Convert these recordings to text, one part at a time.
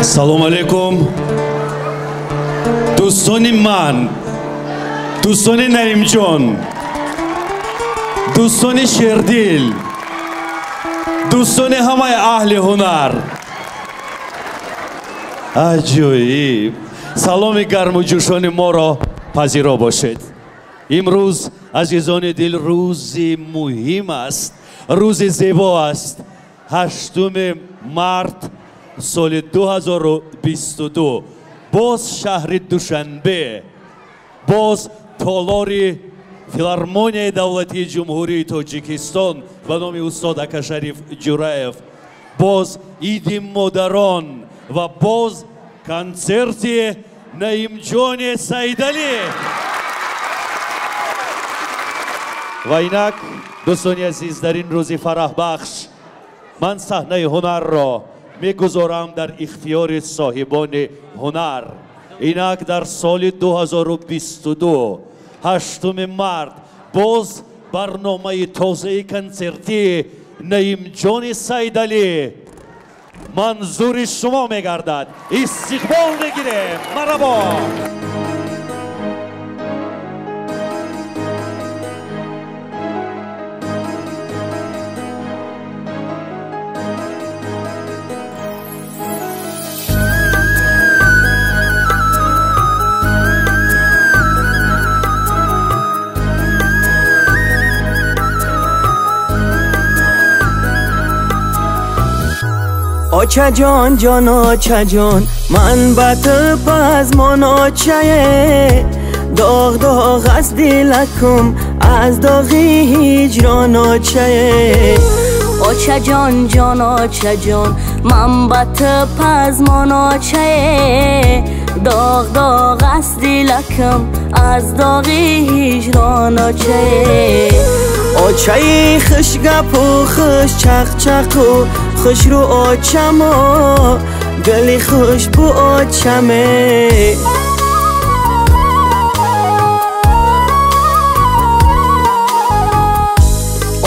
Салом алейкум. Дӯстони ман, дӯстони Наимҷон, дӯстони шердил, дӯстони ҳамаи аҳли ҳунар. Аҷоиб! Саломи гарму ҷӯшони моро пазиро бошед. Имрӯз, азизони дил, рӯзи муҳим аст, рӯзи зебо аст. 8 март соли 2022. Боз шаҳри Душанбе, боз толори филармонияи давлатии Ҷумҳурии Тоҷикистон ба номи устод Акашариф Ҷураев, боз иди модарон ва боз консерти Наимҷони Саидалӣ. Ва инак, дӯстони азиз, дар ин рӯзи фараҳбахш ман саҳнаи ҳунарро мегузорам дар ихтиёри соҳибони ҳунар. Инак дар соли 2022, 8 март, боз барномаи тозаи консертии Наимҷони Саидалӣ манзури шумо мегардад. Истиқбол мегирем. Марҳабо! Оча ҷон, ҷон оча ҷон, ман ба ту пазмон очае. Доғ доғ аз дилакум, аз доғи ҳиҷрон очае. Оча ҷон, ҷон оча ҷон, ман ба ту пазмон очае. Доғ доғ аз дилакум, аз доғи ҳиҷрон очае. Очаи хушгапу хуш чақчақу хушрӯ очамо, гули хушбӯ очаме.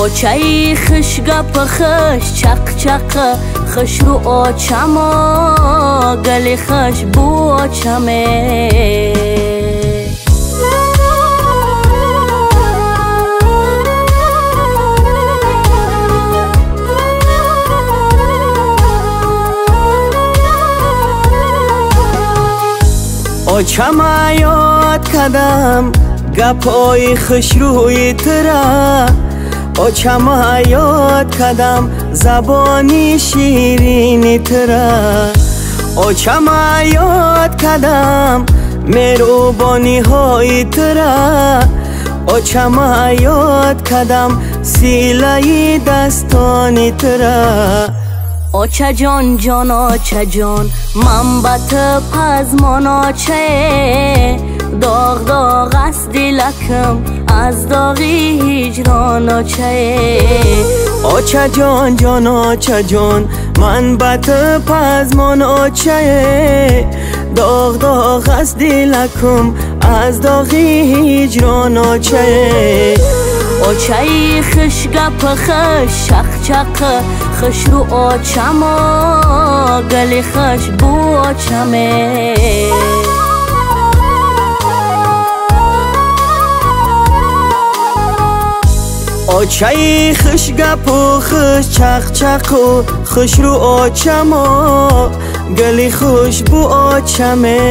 Очаи хушгап хуш чақчақ хушрӯ очамо, гули хушбӯ очаме. Очама ёд кадам гапҳои хушрӯи тура, очама ёд кадам забони ширини тура, очама ёд кадам меҳрубониҳои тура, очама ёд кадам силаи дастони тура. Оча ҷон, ҷон оча ҷон, ман ба ту пазмон очае. Доғ доғ аз дилакам, аз доғи ҳиҷрон очае. Оча ҷон, ҷон оча ҷон, ман ба ту пазмон очае. Доғ доғ аз дилакум, аз доғи ҳиҷрон очае. Очаи хушгап хуш чақчақ хушрӯ очамо, гули хушбӯ очаме. Очаи хушгапу хуш чақчақу хушрӯ очамо, гули хушбӯ очаме.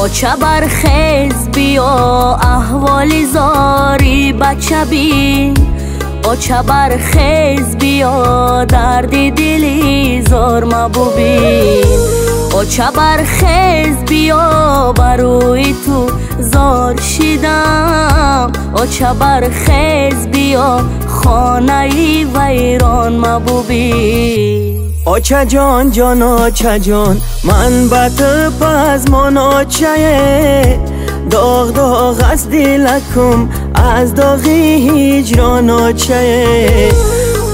Оча бархез биё, аҳволи зори бача бин. Оча бархез биё, дарди дили зор мабубин. Оча бархез биё барои ту зор шидам, оча бархез биё хонаи вайрон мабубӣ. Оча ҷон, ҷон, оча ҷон, ман ба ту пазмон очае, доғ доғ аст дилакум аз доғи ҳиҷрон очае.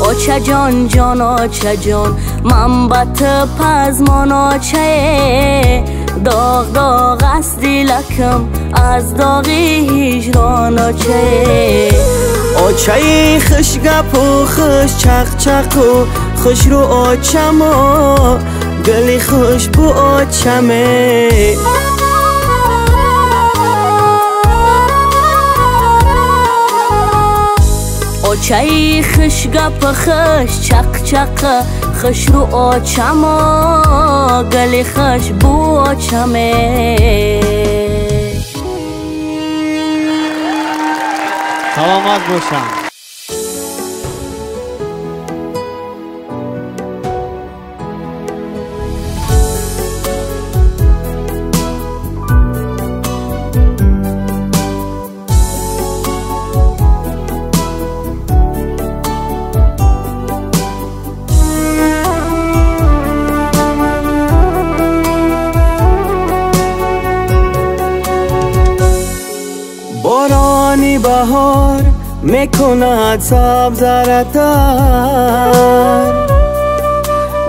Оча ҷон, ҷон, оча ҷон, ман ба ту пазмон очае, доғ доғ аст дилакум аз доғи ҳиҷрон очае. Очаи хушгапу хуш чақчақу хушрӯ очамо, гули хушбӯ очаме. Очаи хушгап хуш чақчақ хушрӯ очамо, гули хушбӯ очаме. Саломат бошанд. Борони баҳор мекунад сабзаратар,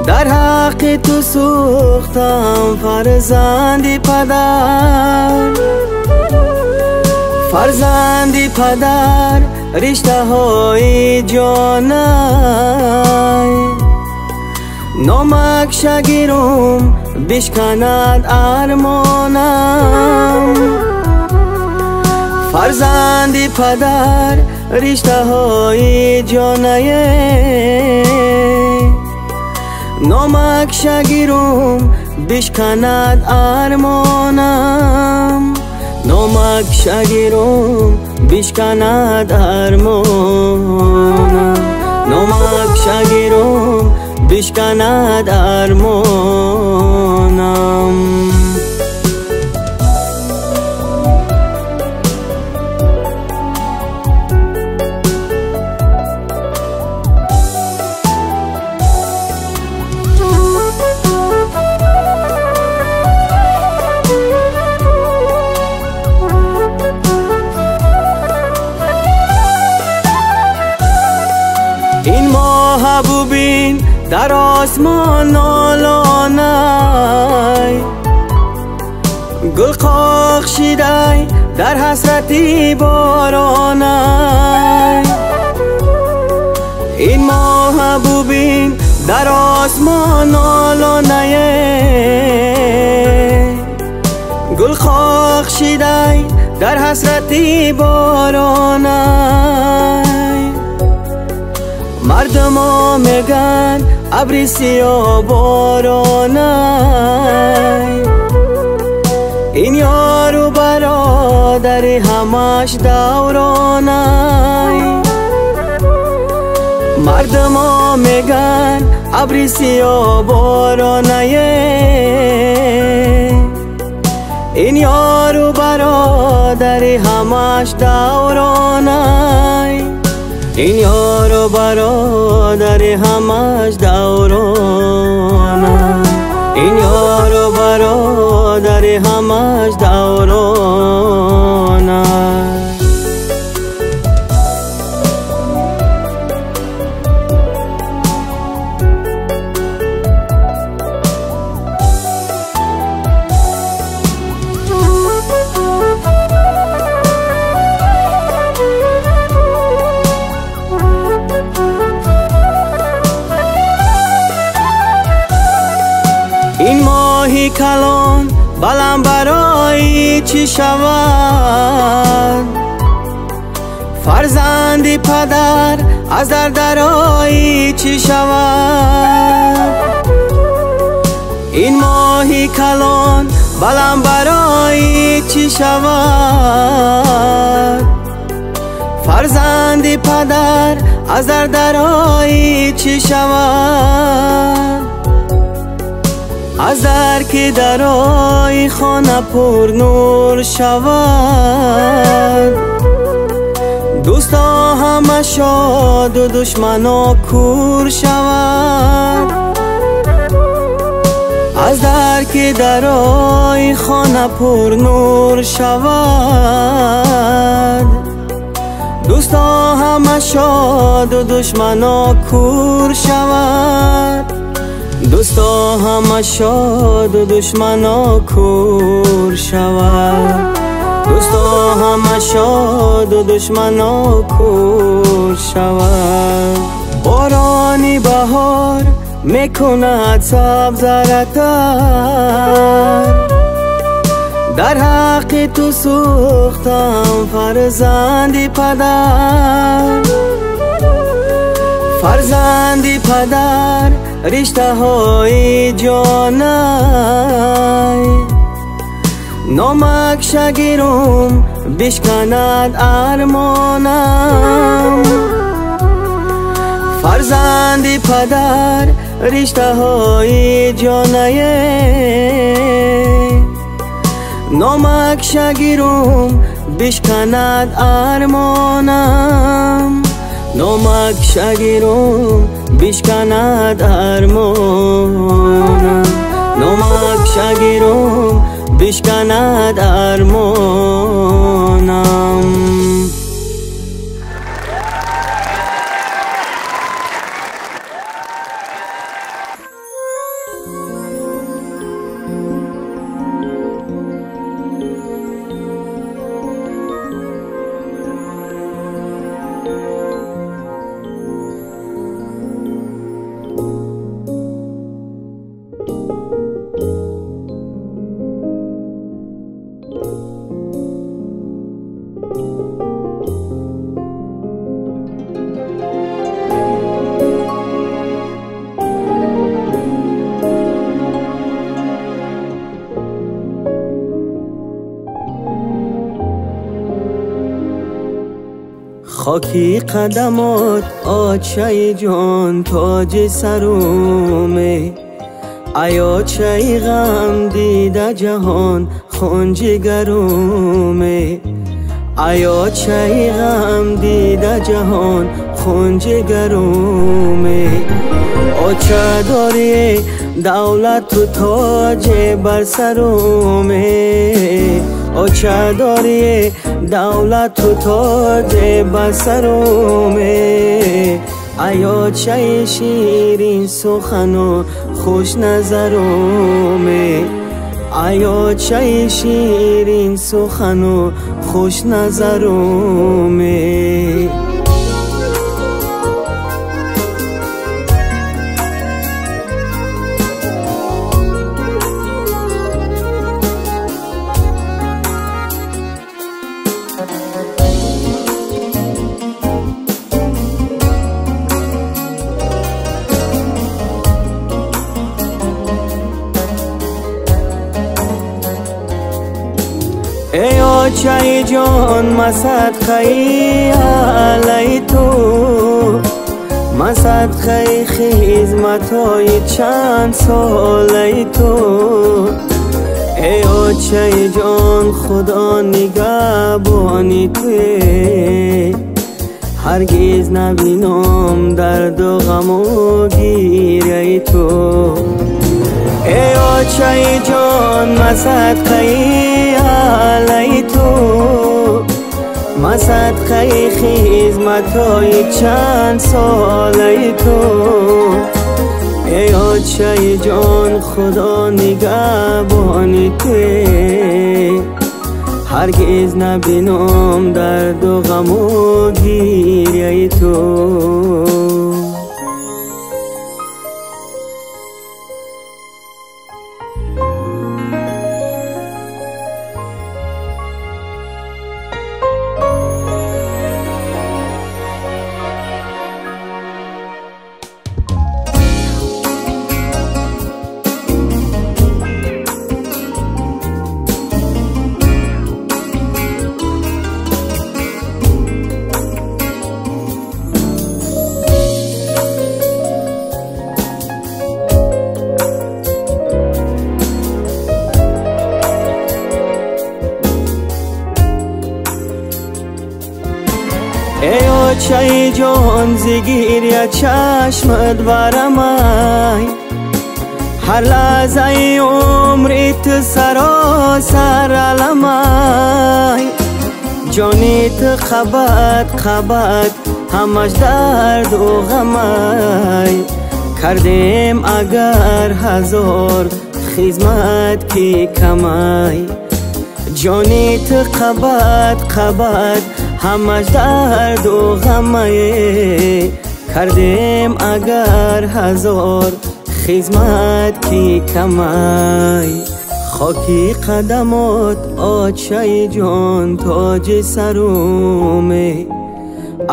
дар ҳаққи ту сӯхтам фарзанди падар. Фарзанди падар риштаҳои ҷонай, номак шагирум бишканад армонам. Фарзанди падар риштаҳои ҷонае, номак шагирум бишканад армонам. Номак шагирум бишканад армонам. Номак шагирум бишканад армонам. Ин моҳа бубин дар осмон нолонай, гул қоқ шидай дар ҳасрати боронай. Ин моҳа бубин дар осмон нолонай, гул қоқ шидай дар ҳасрати боронай. Мардумо меган абри сиёҳ боронай, ин ёру бародари ҳамаш давронай. Мардумо меган абри сиёҳ боронай, ин ёру бародари ҳамаш давронай. Ин ёру бародари ҳамаш давронай. Ин ёру бародари ҳамаш давронай. Ин моҳи калон баланд барои чӣ шавад? Фарзанди падар аз дардарои чӣ шавад? Ин моҳи калон баланд барои чӣ шавад? Фарзанди падар аз дардарои чӣ шавад? Аз дар ки дарои хона пурнур шавад, дӯсто ҳама шоду душмано кур шавад. Аз дар ки дарои хона пурнур шавад, дӯсто ҳама шоду душмано кур шавад. Дӯсто ҳама шоду душмано кур шавад. Дӯсто ҳама шоду душмано кур шавад. Борони баҳор мекунад сабзаратар, дар ҳаққи ту сӯхтам фарзанди падар. Фарзанди падар риштаҳои ҷонай, номак шагирум бишканад армонам. Фарзанди падар риштаҳои ҷонае, номак шагирум бишканад армонам. Номак шагирум бишканад армонам. Номак шагирум бишканад армонам. Хоки қадамот очаи ҷон тоҷи саруме, ай очаи ғам дида ҷаҳон хунҷигаруме, ай очаи ғам дида ҷаҳон хунҷигаруме. Оча дори давлату тоҷе бар саруме, оча дори давлату тоҷе бар саруме. Ай очаи ширин сухану хушназаруме, ай очаи ширин сухану хушназаруме. Эй очаи ҷон масадқаи алайи ту, масадқаи хизматҳои чанд солаи ту. Эй очаи ҷон худо нигаҳбони туе, ҳаргиз набинам дарду ғаму гиряи ту. Эй очаи ҷон масадқаи алайи ту, масадқаи хизматҳои чанд солаи ту. Эй очаи ҷон худо нигаҳбони туе, ҳаргиз набинам дарду ғаму гиряи ту. Эй очаи ҷон зигиря чашмат барамай, ҳар лаҳзаи умри ту саросар аламай. Ҷони ту қабат қабат ҳамаш дарду ғамай. Кардем агар ҳазор хизмат ки камай. Ҷони ту қабат қабат ҳамаш дарду ғамай. Кардем агар ҳазор хизмат ки камай. Хоки қадамот очаи ҷон тоҷи саруме,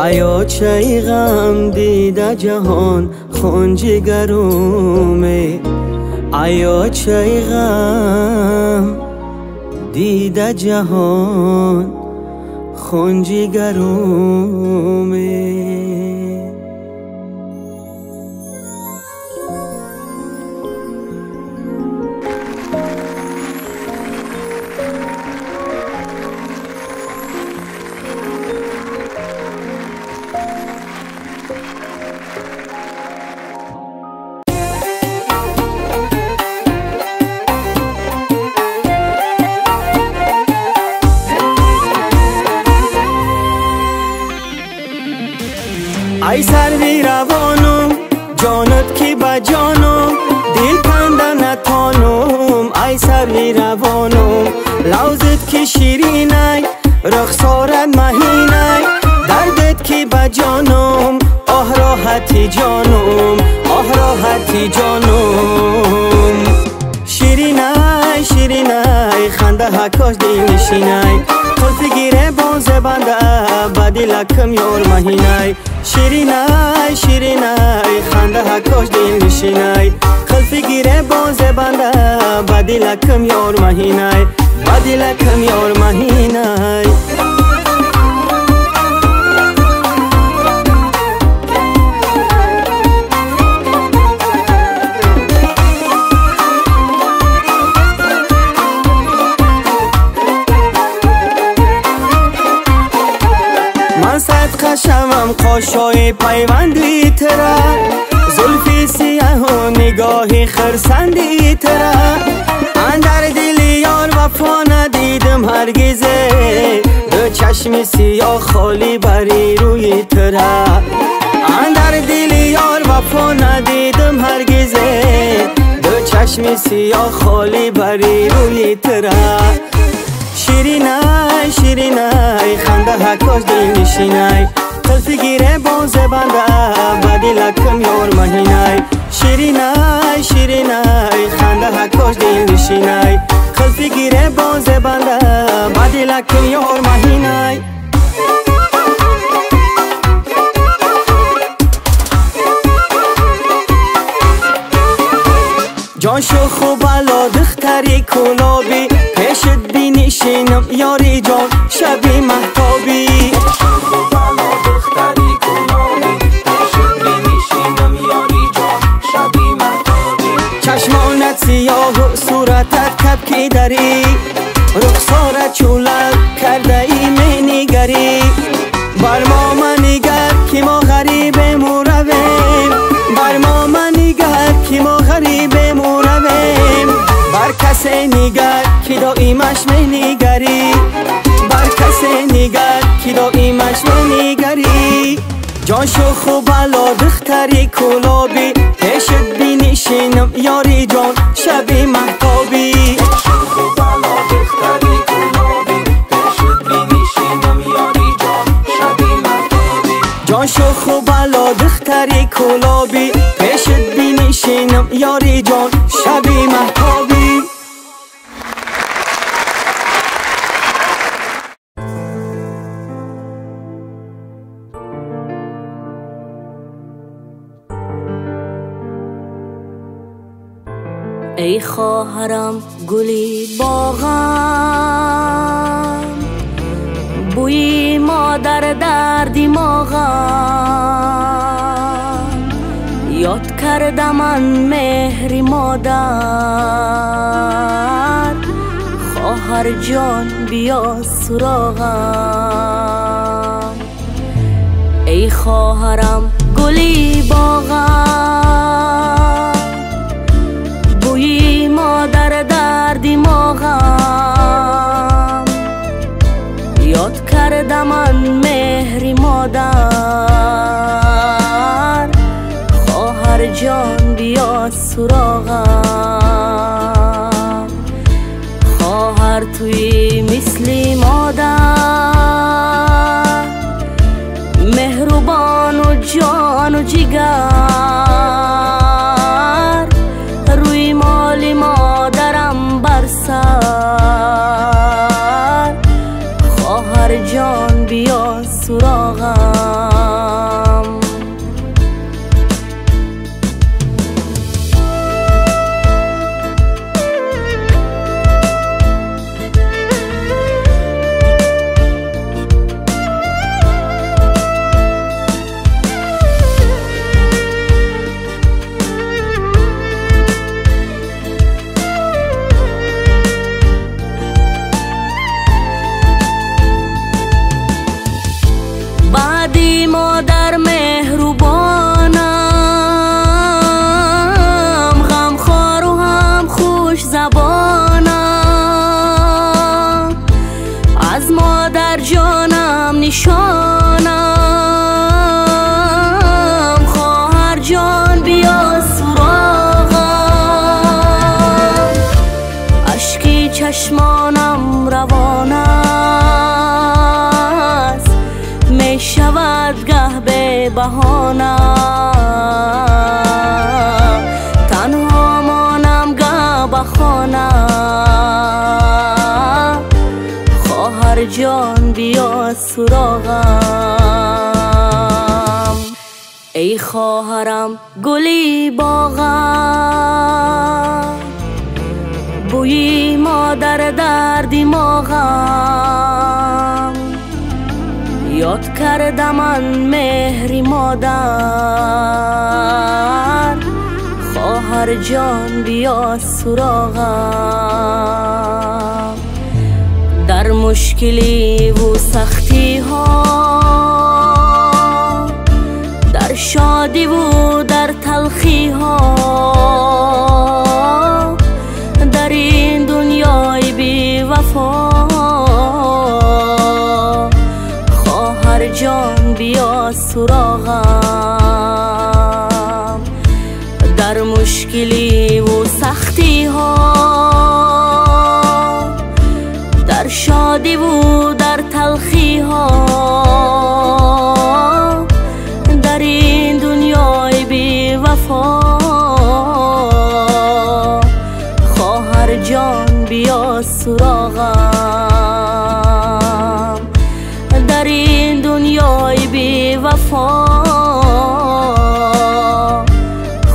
ай очаи ғам дида ҷаҳон хунҷигаруме, ай очаи ғам дида ҷаҳон хунҷигаруме. Ай сарви равонум, ҷонат ки ба ҷонум, дил канда натонум. Ай сарви равонум, лавзат ки ширинай, рухсорат маҳинай, дардат ки ба ҷонум, оҳ роҳати ҷонум, оҳ роҳати ҷонум. Ширинай, ширинай, хандаҳа кош дилнишинай, қулфи гиребон зебанда, ба дилакам ёр маҳинай. Ширинай, ширинай, хандаҳа кош дилнишинай, қулфи гиребон зебанда, ба дилакам ёр маҳинай, ба дилакам ёр маҳинай. Шавам қошои пайванди тира, зулфи сияҳу нигоҳи хирсанди тира. Андар дили ёр вафо надидим ҳаргизе, ду чашми сиёҳ холӣ бари рӯи тира. Андар дили ёр вафо надидим ҳаргизе, ду чашми сиёҳ холӣ бари рӯи тира. Ширинай, ширинай, хандаҳа кош дилнишинай, қулфи гиребон зебанда, ба дилакам ёр маҳинай. Ширинай, ширинай, хандаҳа кош дилнишинай, қулфи гиребон зебанда, ба дилакам ёр маҳинай. Ҷон шӯху бало духтари кӯлобӣ, пешат бинишинам ёри ҷон шаби маҳтобӣ. Чашмонат сиёҳу суратат кабки дарӣ, рухсорат чӯлак кардаи менигарӣ. Бар мо манигар ки мо ғарибему равем, бар мо манигар ки мо ғарибему равем. Бар касе нигар ки доимаш менигарӣ, бар касе нигар ки доимаш менигарӣ. Ҷон шӯху бало духтари кӯлобӣ, пешат бинишинам ёри ҷон шаби маҳтобӣ. Ҷон шӯху бало духтари кӯлобӣ, пешат бинишинам ёри ҷон шаби маҳтобӣ. Эй хоҳарам гули боғам, бӯи модар дар димоғам. Ёд карда ман меҳри модар, хоҳарҷон биё суроғам. Эй хоҳарам гули боғам, бӯи модар дар димоғам. Ёд карда ман меҳри модар, хоҳарҷон биё суроғам. Хоҳар туи мисли модар, меҳрубону ҷону ҷигар. Рӯи моли модарам бар сар, хоҳарҷон биё суроғам. Баъди модар меҳрубонам, ғамхору ҳам хушзабонам. Аз модарҷонам нишонам, хоҳарҷон биё суроғам. Ашки чашмонам равон аст, мешавад гаҳ бебаҳона. Танҳо монам гаҳ ба хона, хоҳарҷон биё суроғам. Эй хоҳарам гули боғам, бӯи модар дар димоғам. Ёд карда ман меҳри модар, хоҳарҷон биё суроғам. Дар мушкиливу сахтиҳо, дар шодиву дар талхиҳо, дар ин дунёи бевафо, хоҳарҷон биё суроғам. Дар мушкиливу сахтиҳо, дар шодиву дар талхиҳо, дар ин дунёи бевафо, хоҳарҷон биё суроғам. Дар ин дунёи бевафо,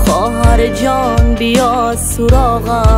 хоҳарҷон биё суроғам.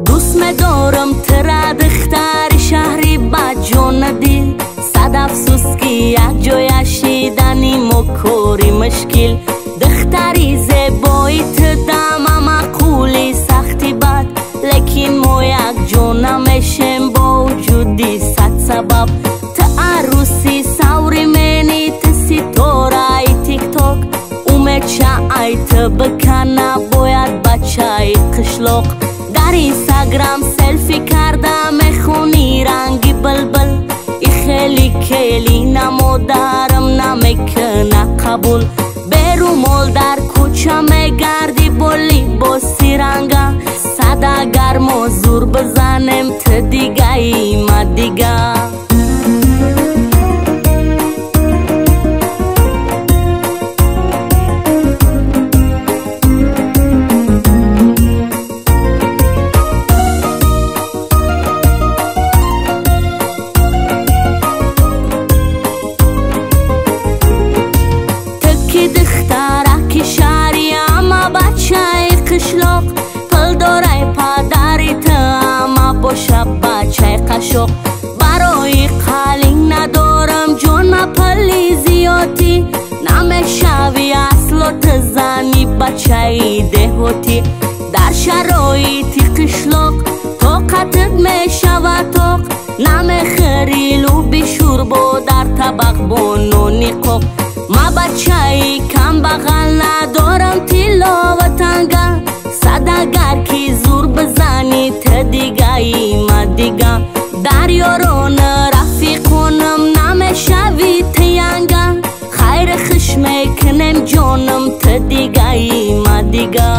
Дӯст медорам тира духтари шаҳри баҷона дил, сад афсӯс ки як ҷоя шидани мо кори мушкил. Духтари зебои ту дама маъқули сахти бад, лекин мо якҷо намешем бо вуҷуди сад сабаб. Ту арӯси савримени, ту ситораи тикток, умедша ай ту бикана бояд бачаи қишлоқ. Дар инстаграм селфи карда мехони ранги булбул, и хели кели намодарам намекуна қабул. Берумол дар кӯча мегарди бо либоси ранга, сад агар мо зур бизанем ту дигаи ма дига. Духтараки шаҳри ама бачаи қишлоқ, пул дорай падари ту ама боша бачаи қашоқ. пули зиёдӣ намешавӣ асло ту зани бачаи деҳотӣ дар шароити қишлоқ тоқатат мешавад тоқ намехӯрӣ луби шӯрбо дар табақ бо нони қоқ ма бачаи камбағал надорам тилло ва танга сад агар ки зур бизанӣ ту дигаи ма дига дар ёрон рафиқонам намешавӣ ту янга хайр хуш мекунем ҷонам ту дигаи ма дига.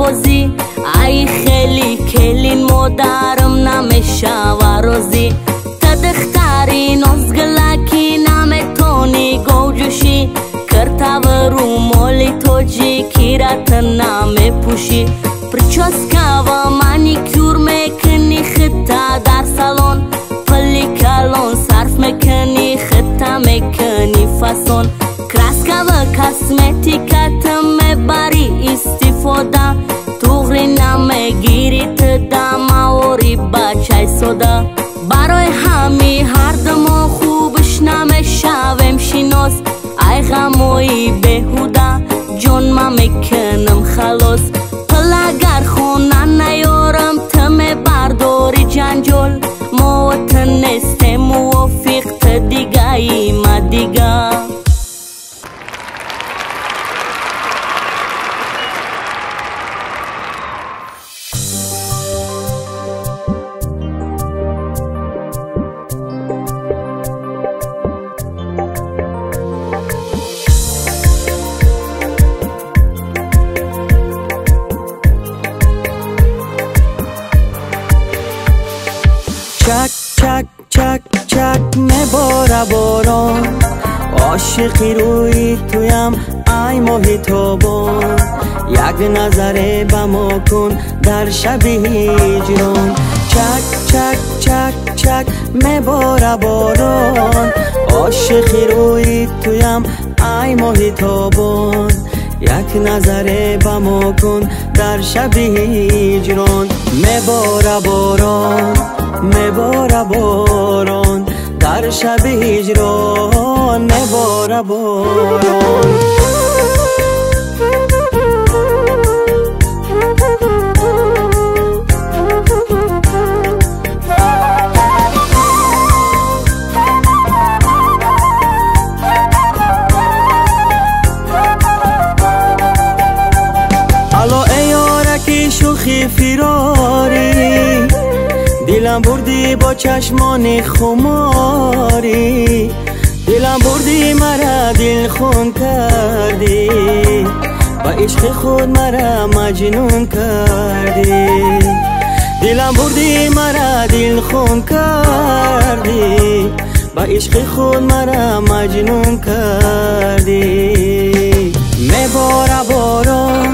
Бозӣ ай хеле келин модарам намешава розӣ ту духтари нозгилакӣ наметонӣ говҷӯшӣ киртаву румоли тоҷикира ту намепӯшӣ прическа ва маникюр мекунӣ хита дар салон пули калон сарф мекунӣ хита мекунӣ фасон краска ва косметика ту мебарӣ истифода туғри намегирӣ ту дамаори бачаи сода барои ҳами ҳарду мо хубиш намешавем шинос ай ғамои беҳуда ҷонма мекунам халос пул агар хона наёрам ту мебардори ҷанҷол мо ту нестем мувофиқ ту дигаи ма дига. چک چک چک چک мебора борон ошиқи рӯи туям ай моҳи тобон як назаре ба мо кун дар шаби ҳиҷрон чак чак чак чак мебора борон ошиқи рӯи туям ай моҳи тобон як назаре ба мо кун дар шаби ҳиҷрон мебора борон мебора борон дар шаби ҳиҷрон мебора борон. Ало эй ёраки шӯхи фирорӣ дилам бурдӣ бо чашмони хуморӣ дилам бурдӣ мара дилхун кардӣ ба ишқи худ мара маҷнун кардӣ дилам бурдӣ мара дилхун кардӣ ба ишқи худ мара маҷнун кардӣ мебора борон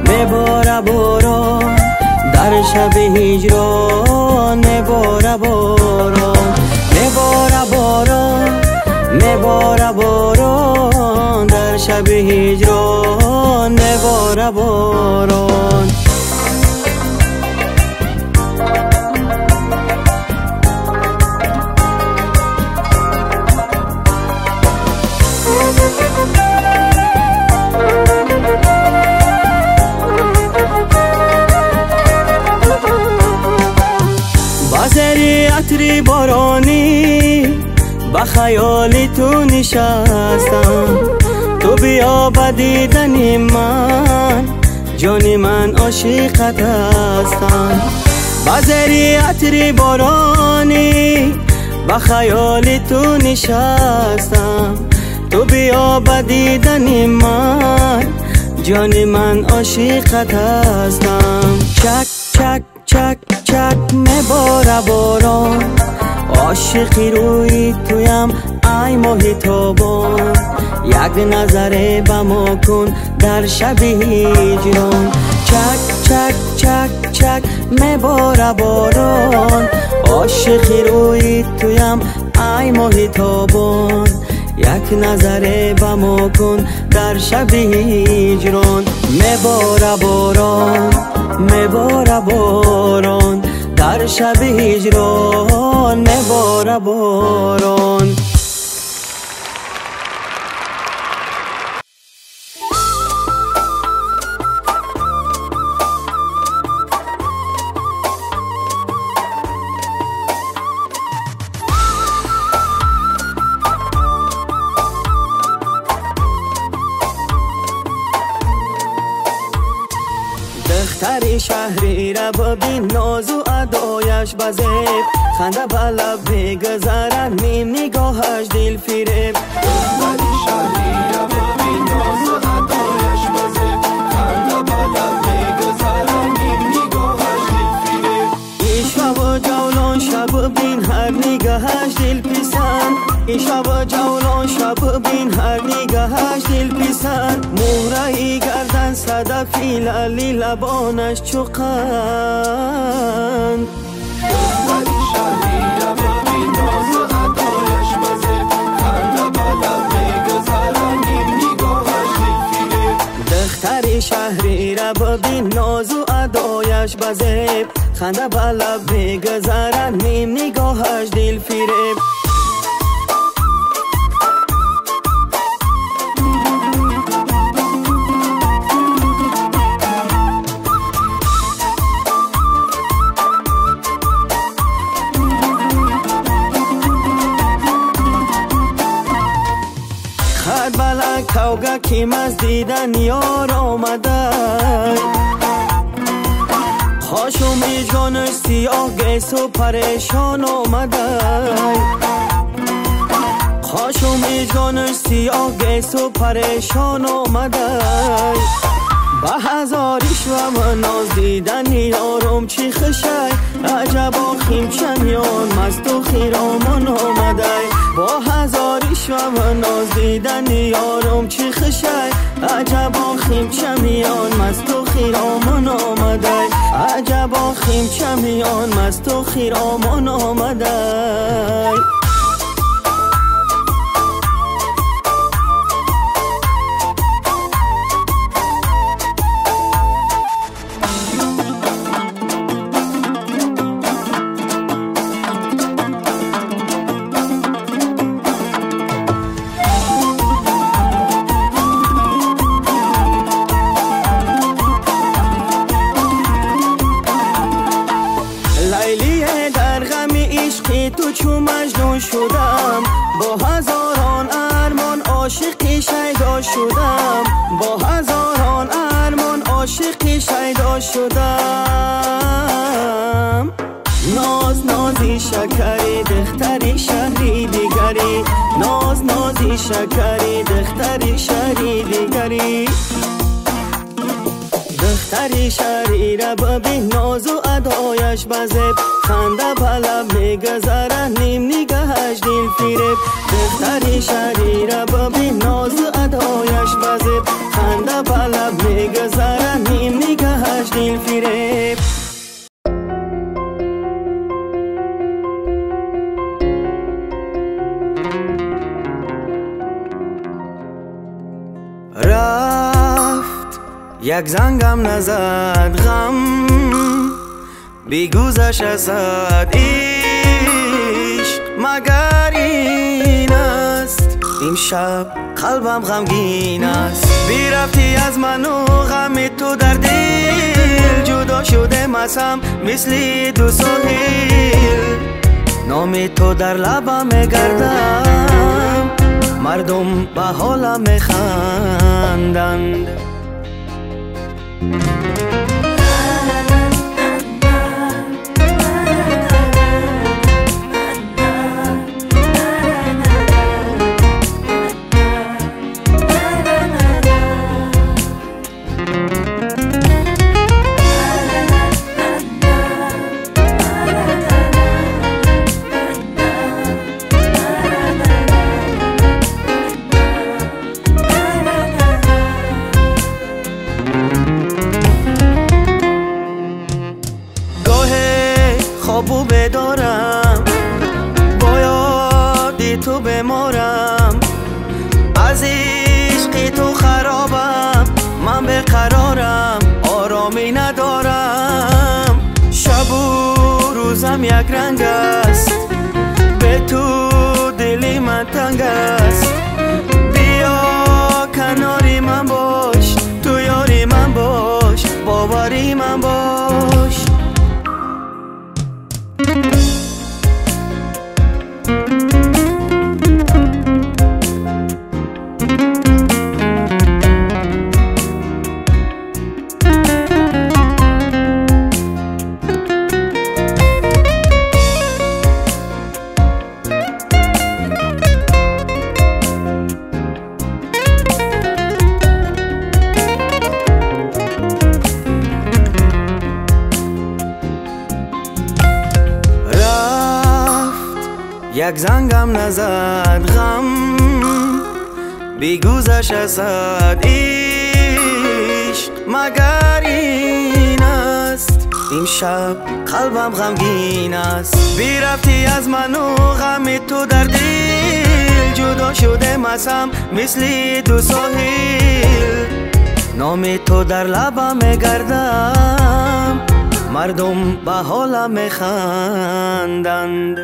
мебора борон дар шаби ҳиҷрон мебора борон мебора борон мебора борон дар шаби ҳиҷрон мебора борон. عطری بارانی با خیالی تو نشستم تو بیا به دیدن من جان من عاشقت هستم با زری عطری بارانی با خیالی تو نشستم تو بیا به دیدن من جان من عاشقت هستم چک چک چک چک мебора борон ошиқи рӯи туям ай моҳи тобон, як назаре ба мо кун дар шаби ҳиҷрон. Чак чак чак чак мебора борон, ошиқи рӯи туям ай моҳи тобон, як назаре ба мо кун дар шаби ҳиҷрон. Мебора борон, мебора борон, дар шаби ҳиҷрон мебора борон. دختری شهری را ببین ناز و ادایش بزیب، خنده به لب بگذرد نیم نگاهش دل فریب. دختری شهری را ببین ناز و ادایش بزیب، خنده به لب بگذرد نیم نگاهش دل فریب. ایشا و جولان شب بین هر نگاهش دل پسند، ایشا و جولان شب بین هر نگاهش دل پسند. مهره‌ای گردن صدفی لالی لبانش چو قند. دختری شهری را ببین ناز و ادایش بزیب، خنده به لب می‌گذرد نیم نگاهش دل فریب. دختری شهری را ببین ناز و ادایش بزیب، خنده به لب می‌گذرد نیم نگاهش دل فریب. Кавга ким аз дидан ёр омада, хошу мижгонаш сиёҳ гесу парешон омада, хошу мижгонаш сиёҳ гесу парешон омада. Ба ҳазор ишва ноз дидани ёрум чӣ хушай, аҷабо химчамён масту хиромон омадай. Бо ҳазор ишва ноз дидани ёрум чӣ хушай, аҷабо химчамён масту хиромон омадай. Аҷабо химчамён масту хиромон омадай. تو چو مجنون شدم، با هزاران ارمان عاشقی شیدا شدم، با هزاران ارمان عاشقی شیدا شدم. ناز نازی شکری دختری شهری دیگری، ناز نازی شکری دختری شهری دیگری. دختری شهری را ببین ناز و ادایش بزیب، خنده به لب می‌گذرد نیم نگاهش دل فریب. دختری شهری را ببین ناز و ادایش بزیب، خنده به لب می‌گذرد نیم نگاهش دل فریب. رفت یک زنگم نزد غم بیگوزش ازد عشق مگر این است امشب قلبم غمگین است. بیرفتی از من و غم تو در دل، جدا شده از هم مثل دو ساحل. نام تو در لبم میگردم، مردم به حالم میخندند. як ранг аст, бе ту дили ман танг аст. Биё канори ман бош, ту ёри ман бош, бовари ман бош. Як зангам назад ғам бигузашт аз ишқ, магар ин аст имшаб қалбам ғамгин аст. Бирафтӣ аз ману ғами ту дар дил, ҷудо шудем аз ҳам мисли ду соҳил. Номи ту дар лабам мегардам, мардум ба ҳолам механданд.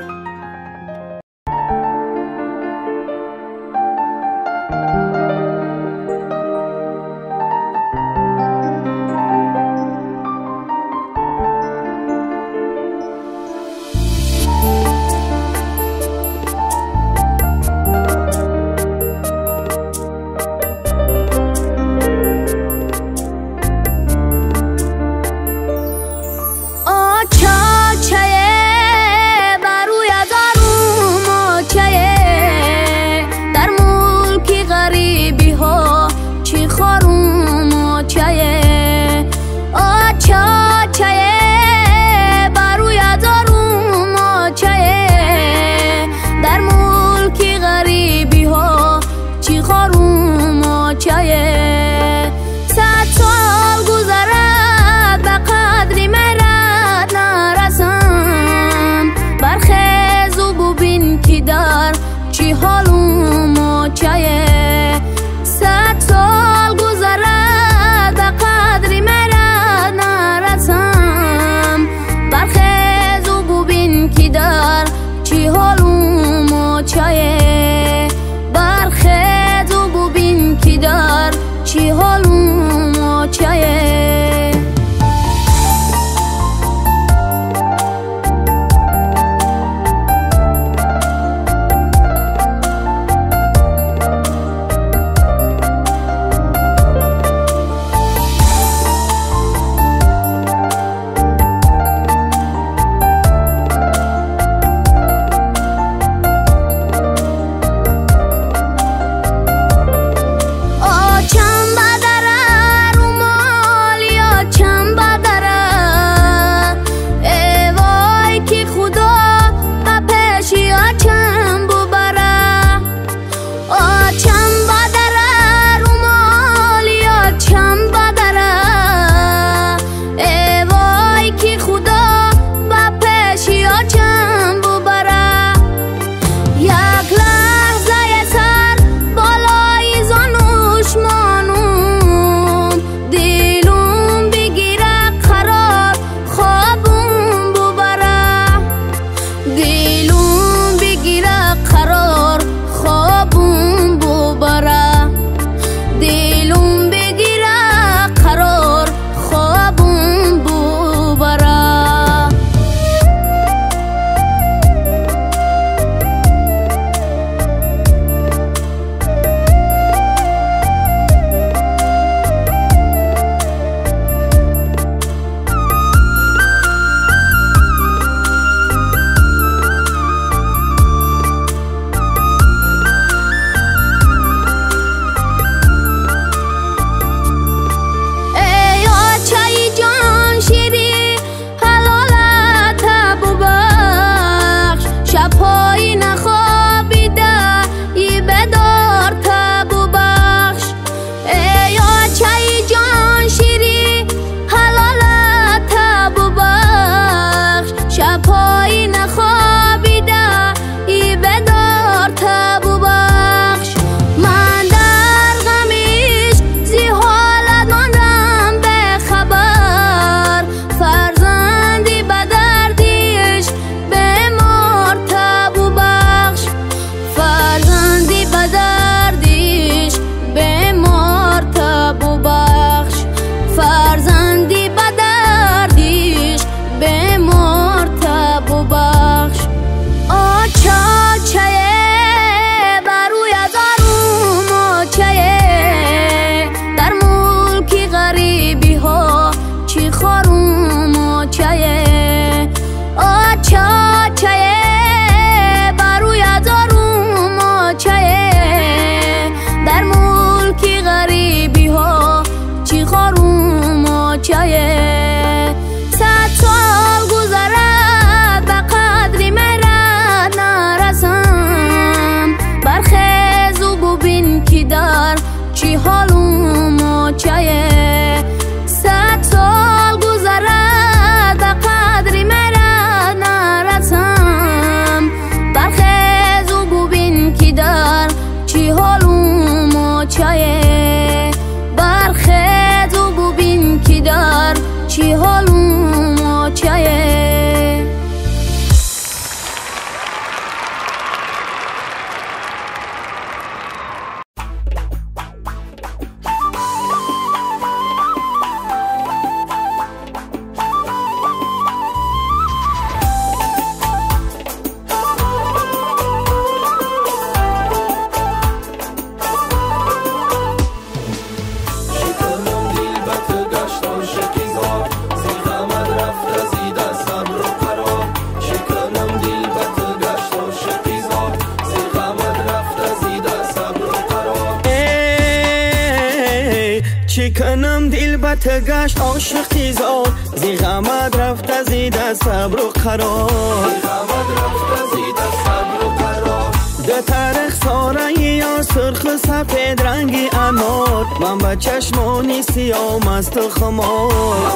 ҳолум очае. 100 сол гузарад ба қадри мера нарасам. Бархезу бубин ки дар чӣ ҳолум очае. Бархезу бубин ки дар чӣ ҳолум очае. چکنم دل بت گشت عاشقی زار، زی غمت رفته زیده صبر و قرار. ده تاریخ ساره یا سرخ سفید رنگی انار، من به چشمانی سیاه مست و خمار.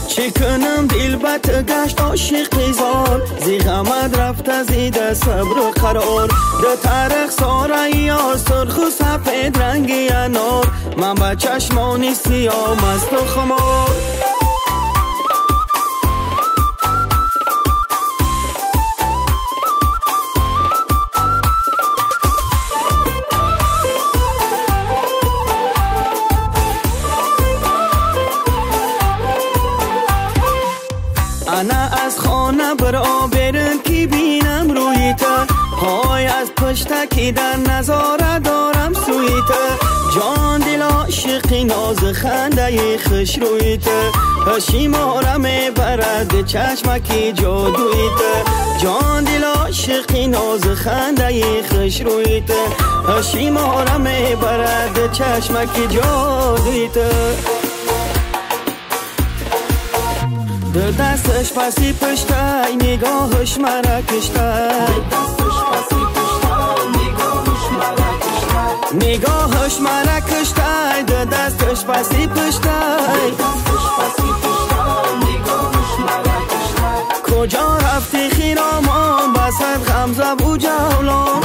چکنم دل بت گشت عاشقی زار، زی غمت رفته زیده صبر و قرار. ده تاریخ ساره یا سرخ و سفید رنگی انار، من به چشمانی سیاه مست و خمار. انا از خانه برا برم که بینم روی تا، پای از پشتکی در نظاره دارم سوی تا. جان دل عاشقی ناز خنده خوش روی تا، پشیمارم میبرد چشمکی جادوی تا. جان دل عاشقی ناز خنده خوش روی تا، پشیمارم میبرد چشمکی جادوی تا. دو دستش پسی پشتای نگاهش مرا کشته، نگاهش مرا کشته. دو دستش پسی پشتای کجا رفتی خیرامان، بسد غمزه و جولان.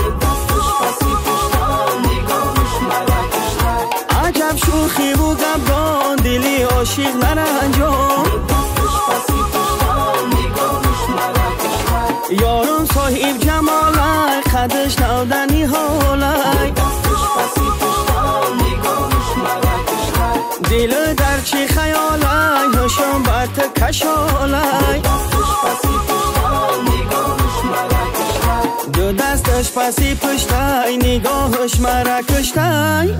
عجب شوخی و گبدان، دلی عاشق نرنجان. یارم صاحب جمالای، قدش نودنی حالای. دل در چی خیالای، هشم بر کشالای. دو دستش پسی پشتای نگاهش مرا کشتای.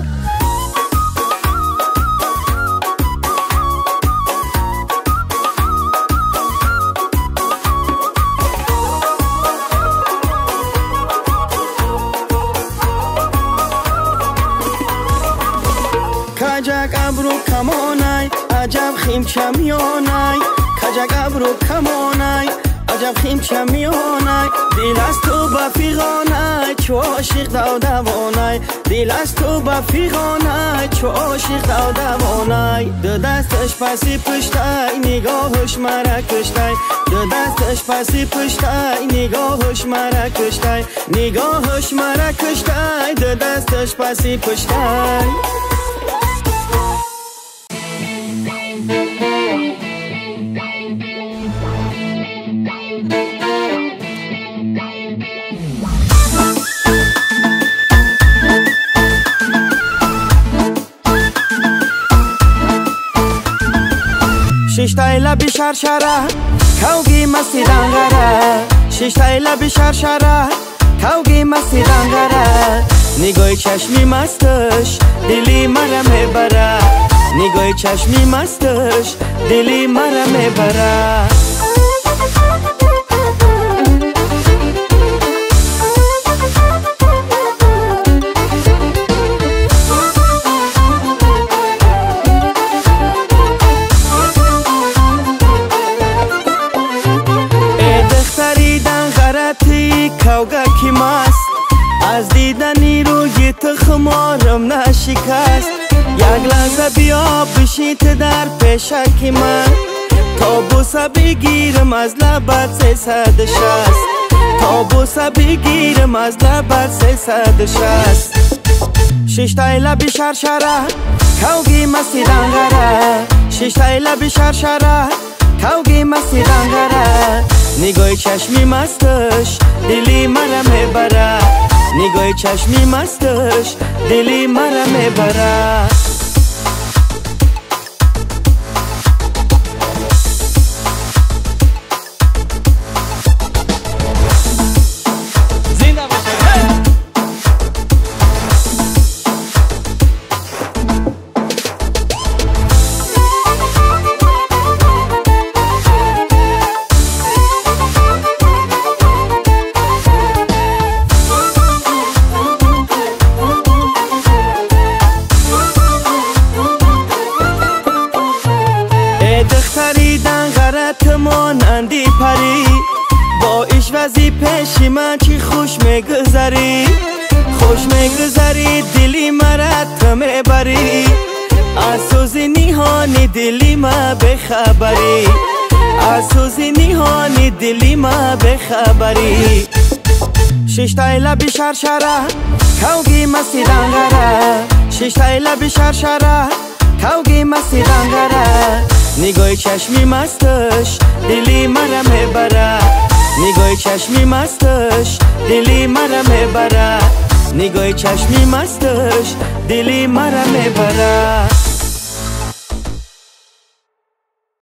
کجک ابرو کمانای عجب خیمچه میانای، کجک ابرو کمانای عجب خیمچه میانای. دل از تو به فیغانای چو عاشق دوانای، دل از تو به فیغانای چو عاشق دوانای. دو دستش پسی پشتای نگاهش مرا کشتای، دو دستش پسی پشتای نگاهش مرا کشتای، نگاهش مرا کشتای. دو دستش پسی پشتای. ششتای لبی شرشره کوگی مستی دنگره، ششتای لبی شرشره کوگی مستی دنگره. نگاه چشمی مستش دلی مرا میبره، نگاه چشمی مستش دلی مرا میبره. کوگکی مست از دیدنی روی рӯи ту хуморам нашикаст. Як лаҳза биё бишин ту дар пешаки ман, то бӯса бигирам аз лабат 360, то бӯса бигирам аз лабат 360. Шиштаи лаби шаршара, кавги масти данғара, шиштаи лаби шаршара, кавги масти данғара. Нигоҳи чашми масташ дили мара мебара, нигоҳи чашми масташ дили мара мебара. Монанди парӣ, бо ишвазӣ пеши ман чӣ хуш мегузарӣ, хуш мегузарӣ, дили мара ту мебарӣ, аз сӯзи ниҳони дили ма бехабарӣ, аз сӯзи ниҳони дили ма бехабарӣ. Шиштаи лаби шаршара, кавги масти данғара, шиштаи лаби шаршара, кавги масти данғара. Нигоҳи чашми масташ дили мара мебара, нигоҳи чашми масташ дили мара мебара, нигоҳи чашми масташ дили мара мебара.